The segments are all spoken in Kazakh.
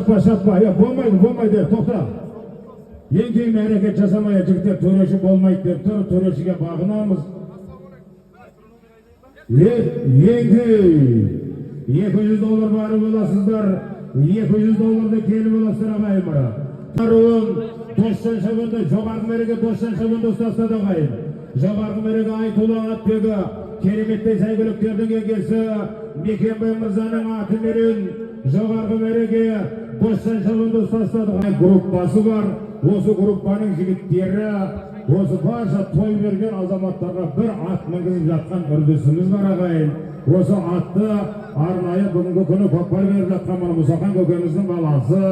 Шаппа, шаппа, е, болмайды, болмайды, тоқта. Еңкейме, әрекет жасамай, жігіттер, төреші болмайды деп тұр, төрешіге бағынамыз. Еңкей. 200 доллар барып аласыздар, 200 долларды келіп аласыздар, ағайын, мына. Баруын Досжан шабанды, жоғарғы мәреге Досжан шабанды ұстастады, ағайын. Жоғарғы мәреге Айтулы атбегі, кереметтей сәйгүліктердің егесі Мекенбай мырзаның атыменен жоғарғы мәреге Досжан шабанды ұстастады. Группасы бар, осы группаның жігіттері осы барша той берген азаматтарға бір ат мінгізіп жатқан үрдісіміз бар, ағайын. Осы атты арнайы бүгінгі күні көкпар беріп жатқан мына Мұсахан көкеміздің баласы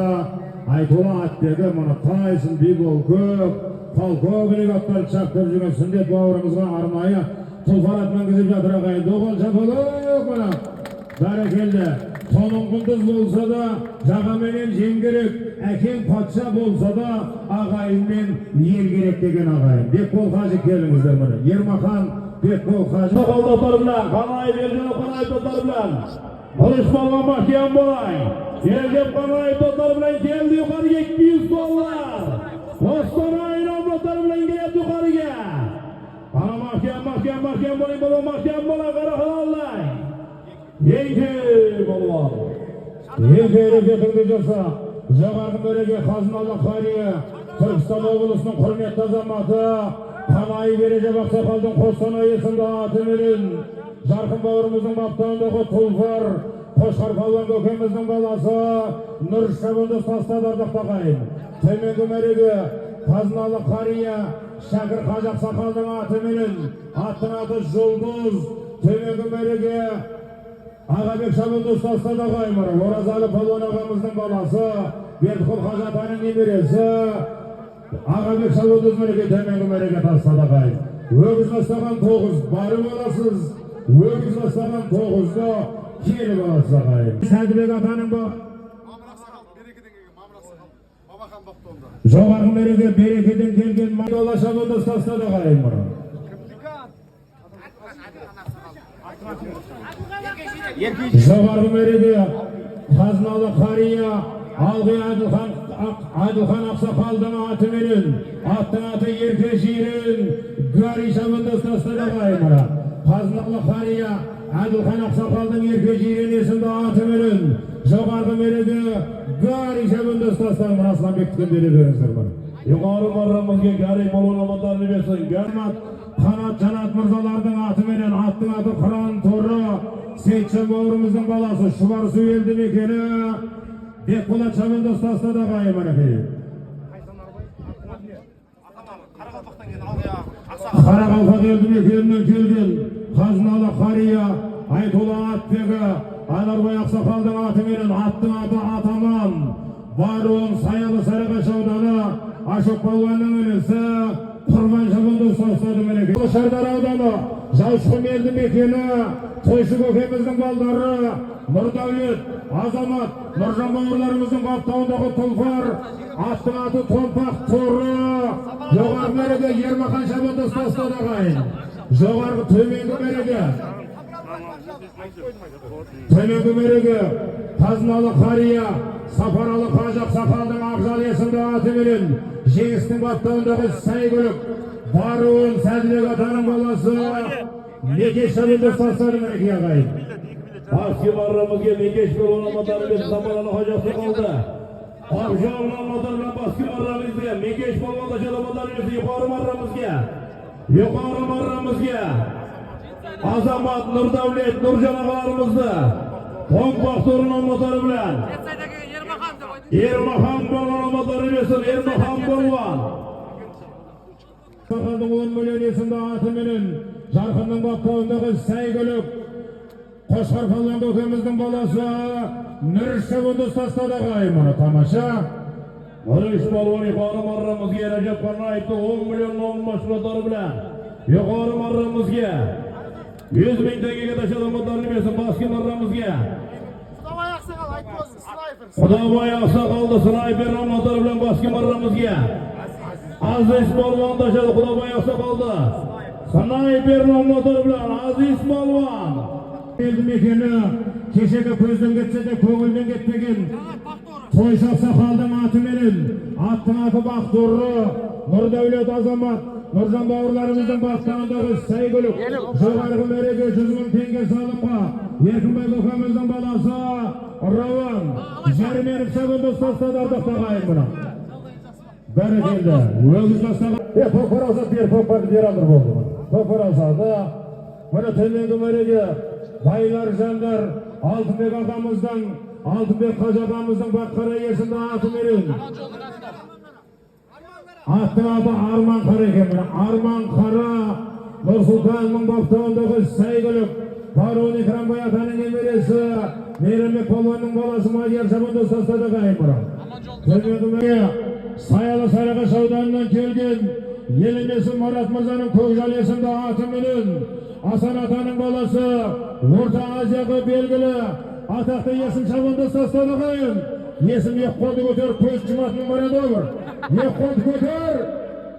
Айтулы атбегі, мына Тайсон, Бибол Көк, полковник аттарын шаптырып жүрген Сүндет бауырымызға арнайы тұлпар ат мінгізіп жатыр, ағайын. Доғал шапалақ, мына. Бәрекелді. Тоның құндыз болса да, жағаменен жең керек, әкең патша болса да, ағайынмен ел керек деген, ағайын. Бекбол қажы, келіңіздер, міне. Ермахан, Бекбол қажы. Qo'ldoshlar bilan Qanayev Erjanov, Qanayev do'stlar bilan Urush polvon, mahkam bo'ling. Erjab Qanayev do'stlar bilan keldi yuqoriga 200 dollar. Ostona nomzodlar bilan kelyapti yuqoriga. Qani, mahkam, mahkam, mahkam bo'ling, polvon, mahkam bo'ling, qara halollang. Еңкей, polvon. Екі әрекетіңді жаса. Жоғарғы мәреге қазыналы қария, Түркістан облысының құрметті азаматы Қанаев Ережеп ақсақалдың Қостанай есімді атыменен Жарқын бауырымыздың баптауындағы тұлпар Қошқар палуан көкеміздің баласы Нұр шабанды тастады, ардақты ағайын. Төменгі мәреге қазыналы қария Шәкір қажы ақсақалдың атыменен, аттың аты Жұлдыз. Төменгі мәреге Ағабек шабанды тастады, ағайын. Оразалы палуан ағамыздың баласы, Бердіқұл қажы атаның немересі Ағабек шабандоз, мінекей, төменгі мәреге тастады, ағайын. Өгіз бастаған тоғыз барып аласыз, өгіз бастаған тоғызды келіп аласыз, ағайын. Сәдібек атаның ба Мамыр ақсақал, Берекеден келген Мамыр ақсақал, Бабахан баптауында. Жоғарғы мәреге Берекеден келген Майдолла шабандоз тастады, ағайын, мұны. Жоғарғы мәреге қазыналы қария Алғи Әділхан, Әділхан ақсақалдың атыменен, аттың аты Ерке Жирен, Гарри шабандоз тастады, ағайын, мына. Қазыналы қария Әділхан ақсақалдың Ерке Жирен есімді атыменен жоғарғы мәреге Гарри шабандоз тастады. Мына Асланбектікін бере беріңіздер, мына. Yuqori marramizga Gari polvon omadlarini bersin. Қанат, Қанат Жанат мырзалардың атыменен, аттың аты Қыран Торы, Сейтжан бауырымыздың баласы, Шұбарсу елді мекені, Бекболат шабандоз тастады, ағайын, мінекей. Қарақалпақтан келген Алғи ақсақал. Қарақалпақ елді мекенінен келген қазыналы қария Айтулы атбегі Анарбай ақсақалдың атыменен, аттың аты Атаман, Барон, Саялы, Сарыағаш ауданы, Ашық палуанның інісі Құрбан шабандоз тастады, мінекей. Шардара ауданы, Жаушықұм елді мекені, Тойшы көкеміздің балдары Нұрдәулет, Азамат, Нұржан бауырларымыздың баптауындағы тұлпар, аттың аты Томпақ Торы. Жоғарғы мәреге Ермахан шабандоз тастады, ағайын. Жоғарғы төменгі мәреге қазыналы қария Сапаралы қажы ақсақалдың Ақжал есімді атыменен Жеңістің баптауындағы сәйгүлік Баруын, Сәдібек атаның баласы Мекеш шабандоз тастады, мінекей, ағайын. Pastki marramizga Mekesh polvon omadlarini bersin. Samarali hoji aqsoqolda. Oqjol omadlari bilan pastki marramizga Mekesh polvon tashladi, omadlarini bersin. Yuqori marramizga. Yuqori marramizga Azamat, Nurdavlet, Nurjon og'alarimizni To'mpoq to'rin omadlari bilan Ermaxon polvon omadlarini bersin. Ermaxon polvon. Сақалдың 10 миллион есімді атыменен Жарқынның баптауындағы сәйгүлік Қошқар палуан көкеміздің баласы Нұрыш шабандоз тастады, ағайын, мұны, тамаша. Urush polvon yuqori marramizga Rajab Qanayevni 10 million nom mashg'ulotlari bilan yuqori marramizga 100 ming tangaga tashladi, omadlarini bersin pastki marramizga. Xudoboy aqsaqal, aytib o'zing, snayper. Xudoboy aqsoqolni snayper omadlari bilan pastki marramizga Aziz polvon tashladi. Xudoboy aqsoqolni snayper omadlari bilan Aziz polvon. Елді мекені, кешегі көзден кетсе де көңілден кетпеген Тойшы ақсақалдың атыменен, аттың аты Бақтұры, Нұрдәулет азамат, Нұржан бауырларымыздың баптауындағы сәйгүлік. Жоғарғы мәреге 100 мың теңге салымға Еркінбай көкеміздің баласы Рауан Жәрменов шабандоз тастады, ардақты ағайын, мына. Бәрекелді. Өгіз бастаған. Е, көкпар алса бер, көкпарды бер алдыр болды. Көкпар алса да. Міне, төменгі мәреге байлар жандар Алтынбек ағамыздың, Алтынбек қажы ағамыздың Баққара есімді атыменен. Аттың аты Арман Қара екен, міне. Арман Қара Нұрсұлтанның баптауындағы сәйгүлік, Барон Экранбай атаның немересі Мейрамбек палуанның баласы Мадияр шабандоз тастады, ағайын, мына. Төменгі мәреге Саялы Сарыағаш ауданынан келген Елемесі Марат мырзаның Көкжал есімді атыменен Асан атаның баласы, Орта Азияға белгілі атақты Есім шабандоз тастады, ағайын. Есім, екі қолды көтер, көз жұматын барады. Екі қолды көтер,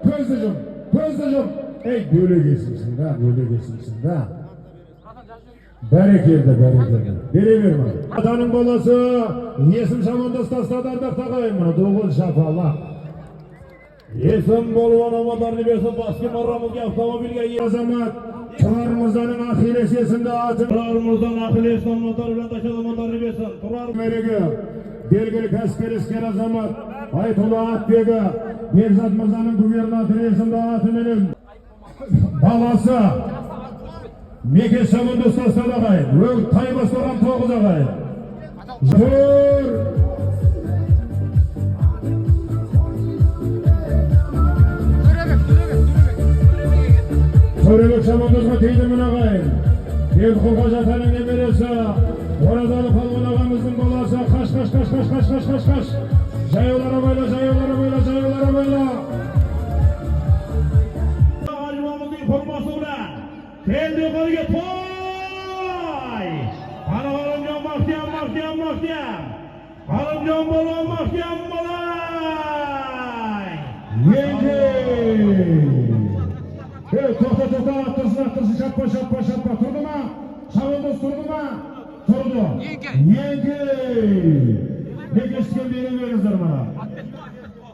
көзді жұм, көзді жұм. Ей, бөлек есімсің да, бөлек есімсің да. Бәрекелді, бәрекелді. Бере бер мына. Атаның баласы Есім шабандоз тастады, ардақты ағайын, мына доғыл шапалақ. Есім Болван амандарını bersin, baskı marramızga avtomobilga Азамат Тұрар мырзаның Ахиллес есімді аты. Turar mırzaning Ахиллес omonlari bilan tashladi, omonlarini bersin. Turar. Мәреге белгілі кәсіпкер, іскер азамат Айтұлы Атбегі Бекзат мырзаның Губернатор есімді атыменен баласы Меке шабандоз тастады, ағайын. Өг тай бастаған тоғыз, ағайын. Жүр. Төребек, Төребек, Төребек, Төребек. Төребек шабандозға тиді, міне, ағайын. Бердіқұл қажы атаның немересі Оразалы палуан ағамыздың баласы. Қаш, қаш, қаш, қаш, қаш, қаш, қаш, қаш. Жаяулар абайла, жаяулар абайла, жаяулар абайла. Hajimamizning xurmosi bilan keldi yuqoriga to'y. Qani, G'alimjon, mahkam, mahkam, mahkam. G'alimjon polvon, mahkam bo'lay. Еңкей. Ей, тоқта, тоқта, аттырсын, аттырсын, шаппа, шаппа, шаппа. Тұрды ма? Шабандоз тұрды ма? Тұрды. Еңкей. Еңкей. Неге түскен, бере беріңіздер мына.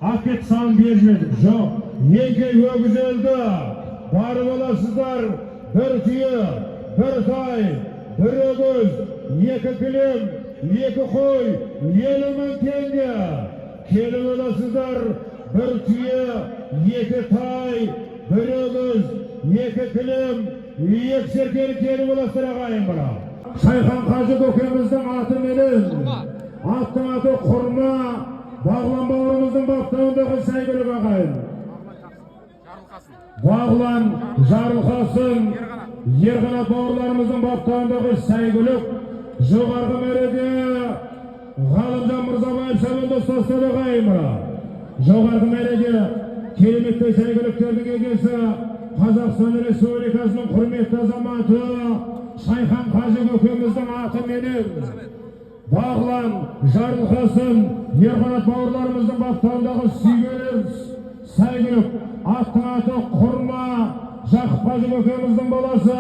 Атпет салым беріп жібердік. Жоқ. Еңкей, өгіз өлді. Барып аласыздар. Бір түйе, бір тай, бір өгіз, екі кілем, екі қой, 50 000 теңге. Келіп аласыздар. Бір түйе, екі тай, бір өгіз, екі кілем, екі серкені келіп аласыздар, ағайын, мына. Шайхан қажы көкеміздің атыменен, аттың аты Құрма, Бағлан бауырымыздың баптауындағы сәйгүлік, ағайын. Жарылқасын. Бағлан, Жарылқасын, Ерқанат бауырларымыздың баптауындағы сәйгүлік. Жоғарғы мәреге Ғалымжан Мырзабаев шабандоз тастады, ағайын, мына. Жоғарғы мәреге кереметтей сәйгүліктердің егесі, Қазақстан Республикасының құрметті азаматы Шайхан қажы көкеміздің атыменен Бағлан, Жарылқасын, Ерқанат бауырларымыздың баптауындағы сүйгелі сәйгүлік, аттың аты Құрма, Жақып қажы көкеміздің баласы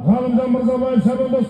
Ғалымжан Мырзабаев шабандоз.